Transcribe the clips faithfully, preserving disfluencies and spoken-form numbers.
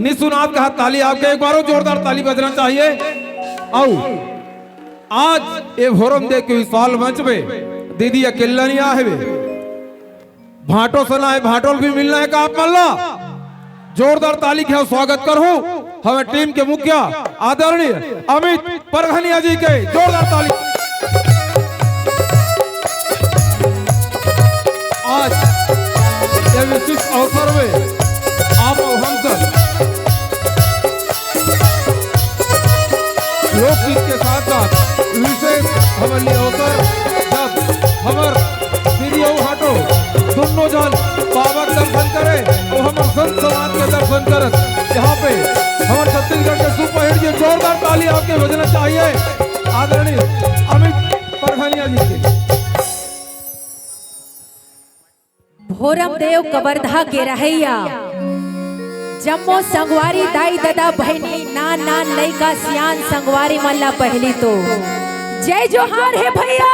नहीं सुनात कहा ताली आपके, एक बार जोरदार ताली बजना चाहिए। अउ आज ये भोरम देव के विशाल मंच में दीदी अकेला नहीं आए हवे, भांटो सना है, भांटो भी मिलना है का आप मन ला? जोरदार ताली के स्वागत करहूं हमें टीम के मुखिया आदरणीय अमित परघनिया जी के। जोरदार ताली। आज ये विशिष्ट अवसर में आप अउ हम सब लोकगीत के साथ साथ विशेष हमर लिए अवसर, जब हमर दीदी अउ भांटो दोनों जन बाबा के दर्शन करे अउ हमर संत समाज के दर्शन करत, यहाँ पे हमर छत्तीसगढ़ के सुपरहिट, ये जोरदार ताली आपके बजना चाहिए आदरणीय अमित परघनिया जी के। भोरम देव कवर्धा के रहइया जम्मो संगवारी, दाई ददा, बहिनी, नान नान लइका सियान संगवारी मन ला पहली तो जय जोहार हे भैया।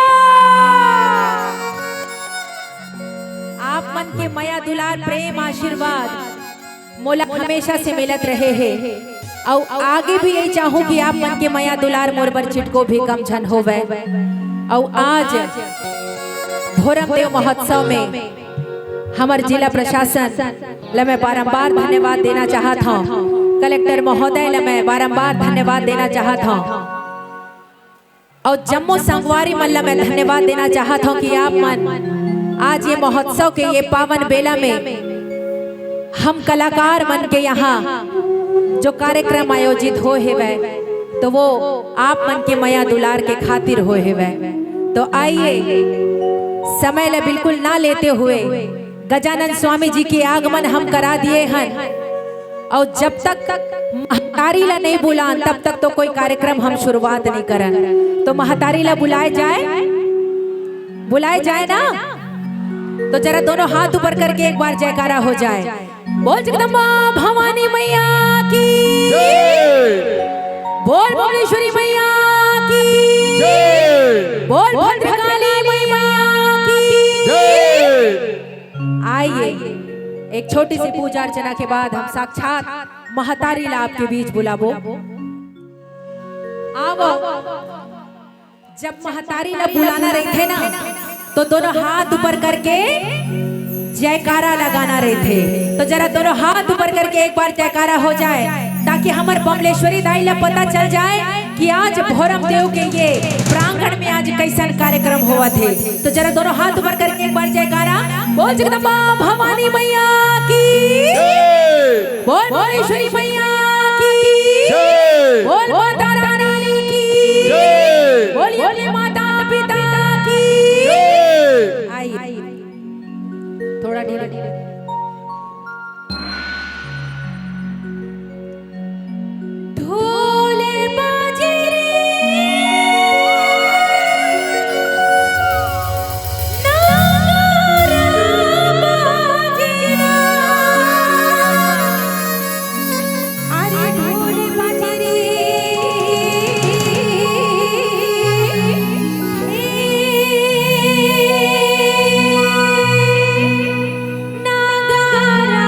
आप मन के मया दुलार, प्रेम, आशीर्वाद मोला हमेशा से मिलत रहे हे, अउ आगे भी यही चाहूं कि आप मन के मया दुलार मोर बर चिटको भी कम झन होवय। अउ आज भोरम देव महोत्सव में हमर जिला प्रशासन ल मैं बारंबार धन्यवाद देना चाहत हंव, कलेक्टर महोदय ल मैं बारंबार धन्यवाद देना चाहत हंव। अउ जम्मो संगवारी मन ला मैं धन्यवाद देना चाहत हंव कि आप मन आज ये महोत्सव के ये पावन बेला में हम कलाकार मन के यहाँ जो कार्यक्रम आयोजित होय हेवय, तो वो आप मन के मया दुलार के खातिर होय हेवय। तो आइए, समय ला बिल्कुल ना लेते हुए गजानन स्वामी जी के आगमन हम करा दिए हन। अउ जब तक महतारी ला नहीं बुलान, तब तक तो कोई कार्यक्रम हम शुरुआत नहीं करन। तो महतारी ला बुलाए जाए, बुलाए जाए ना। तो जरा दोनों हाथ ऊपर करके एक बार जयकारा हो जाए। बोल जगदम्बा भवानी मैया की, जय। बोल भुवनेश्वरी मैया की, जय। बोल भद्रकाली मैया की, जय। आइए, एक छोटी सी पूजा अर्चना के बाद हम साक्षात महतारी ला आपके बीच बुलाबो। आवो, जब महतारी ला बुलाना रहिथे ना, तो दोनों हाथ ऊपर करके जयकारा लगाना रहिथे। तो जरा दोनों हाथ ऊपर करके एक बार जयकारा हो जाए, ताकि हमर बमलेश्वरी दाई ला पता चल जाए कि आज भोरम देव के ये प्रांगण में आज कैसन कार्यक्रम होवत हे। तो जरा दोनों हाथ ऊपर करके एक बार जयकारा। बोल जगदम्बा भवानी मैया की, जय। बोल भुवनेश्वरी मैया की, जय। बोल माता रानी की, जय। बोलिए माता पिता की, जय। आई, थोड़ा धीरे धीरे। ढोल बाजे रे, नगारा बाजे ना। अरे ढोल बाजे रे, नगारा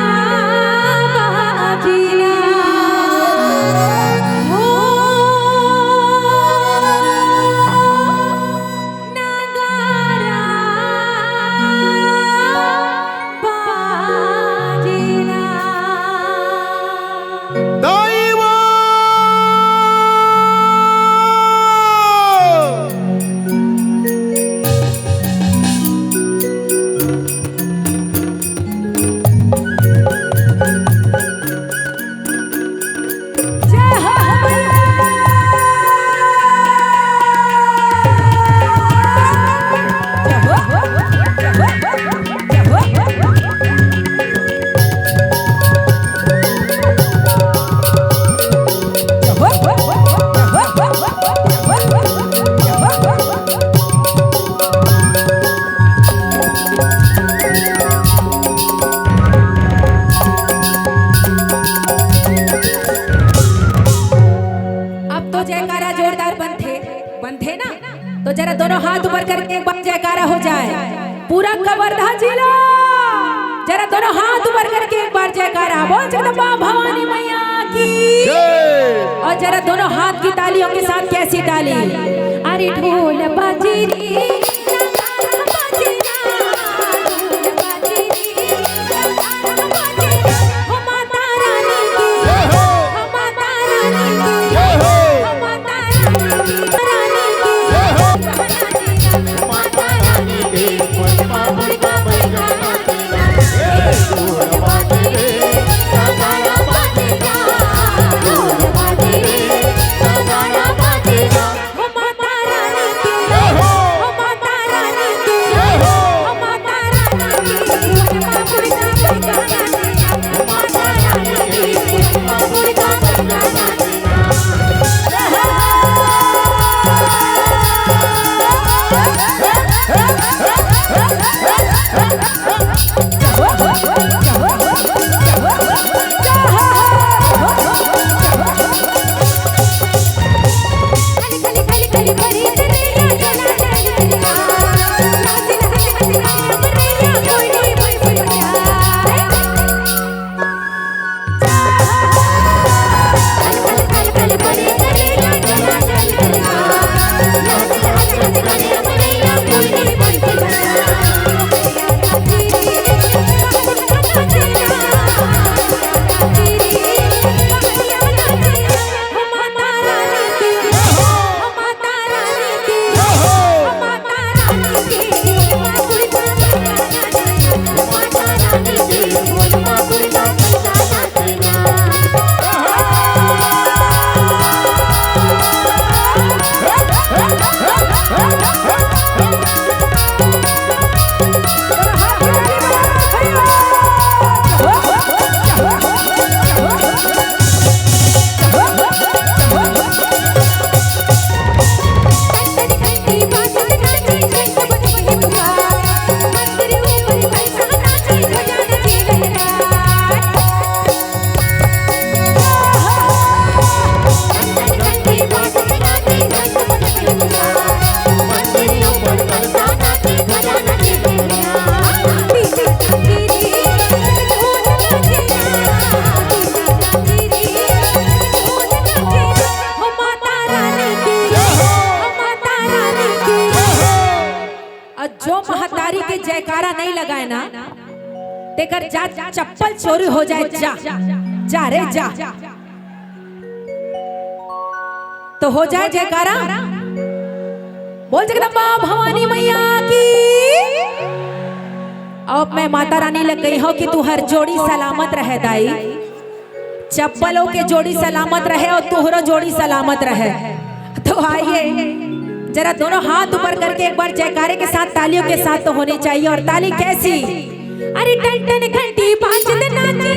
बाजे ना। हो, नगारा बाजे ना। दाई वो। जय हो मैया। अब तो जयकारा जोरदार बनथे, बनथे ना? तो जरा दोनों हाथ ऊपर करके एक बार जयकारा हो जाए, पूरा कवर्धा जिला। जरा दोनों हाथ ऊपर करके एक बार जयकारा, बोल जगदम्बा भवानी मैया जरा दोनों हाथ की तालियों के साथ कैसी ताली। अरे ढोल बाजे रे, नगाड़ा बाजे ना, ढोल बाजे रे, नगाड़ा बाजे ना। हो माता रानी की, हो माता रानी की, हो माता रानी की, रानी की। और जो महतारी के जयकारा नहीं लगाए ना, तेकर जा, चप्पल चोरी हो जाए, जा, जा रे, जा। तो हो जाए जयकारा, बोल जगदम्बा भवानी मैया की। अब मैं माता रानी लग गई हूँ कि तू हर जोड़ी सलामत रहे दाई, चप्पलों के जोड़ी सलामत रहे और तुहरो जोड़ी सलामत रहे। तो आइए, जरा दोनों हाथ ऊपर करके एक बार जयकारे के साथ, तालियों के साथ तो होनी चाहिए। और ताली कैसी? अरे टन टन घंटी बाजत नाचे,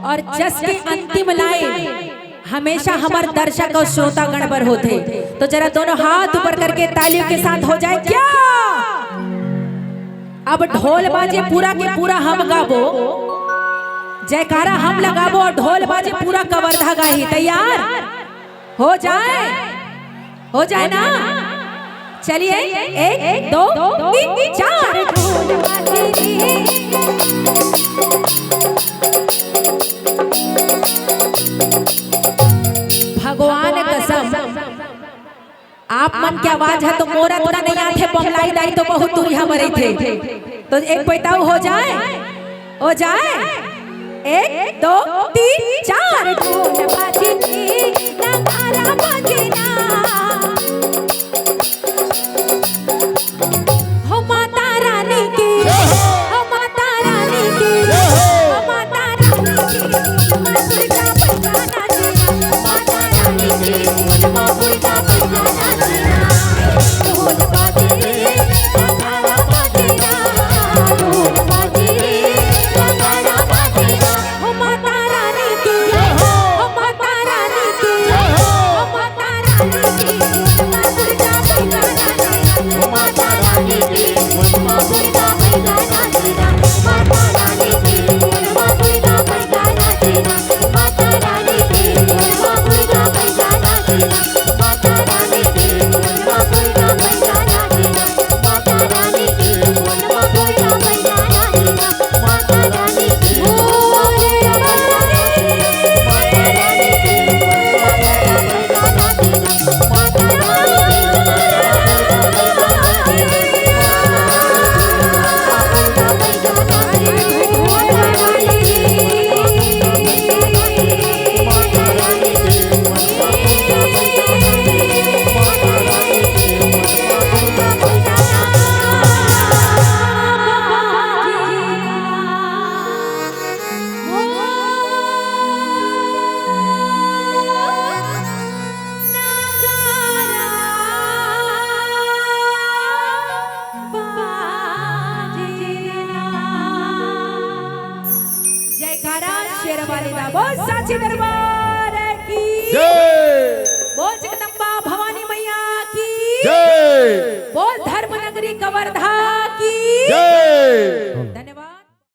और जस के अंतिम लाइन हमेशा हमर दर्शक और श्रोतागण बर होथे। तो जरा दोनों हाथ ऊपर करके तालियों के साथ हो जाए क्या? अब ढोल बाजे पूरा के पूरा हम गाबो, जयकारा हम लगाबो और ढोल बाजे पूरा कवर्धा गाही। तैयार हो जाए, हो जाए ना? चलिए, एक, दो, तीन, चार। भगवान कसम, आप मन के आवाज ह तो मोर अतना नइ आथे, बमलाई दाई तो बहुत दूरिहा म रहिथे। तो एक पैताऊ हो जाए, हो जाए। एक, दो, तीन, चार। ढोल बाजे, नगाड़ा बाजे ना। हो माता रानी की, हो माता रानी की, हो माता रानी की। जयकारा शेर वाले दा, बोल साचे दरबार की। जय। बोल जगदम्बा भवानी मैया की। जय। बोल धर्म नगरी कवर्धा की। जय।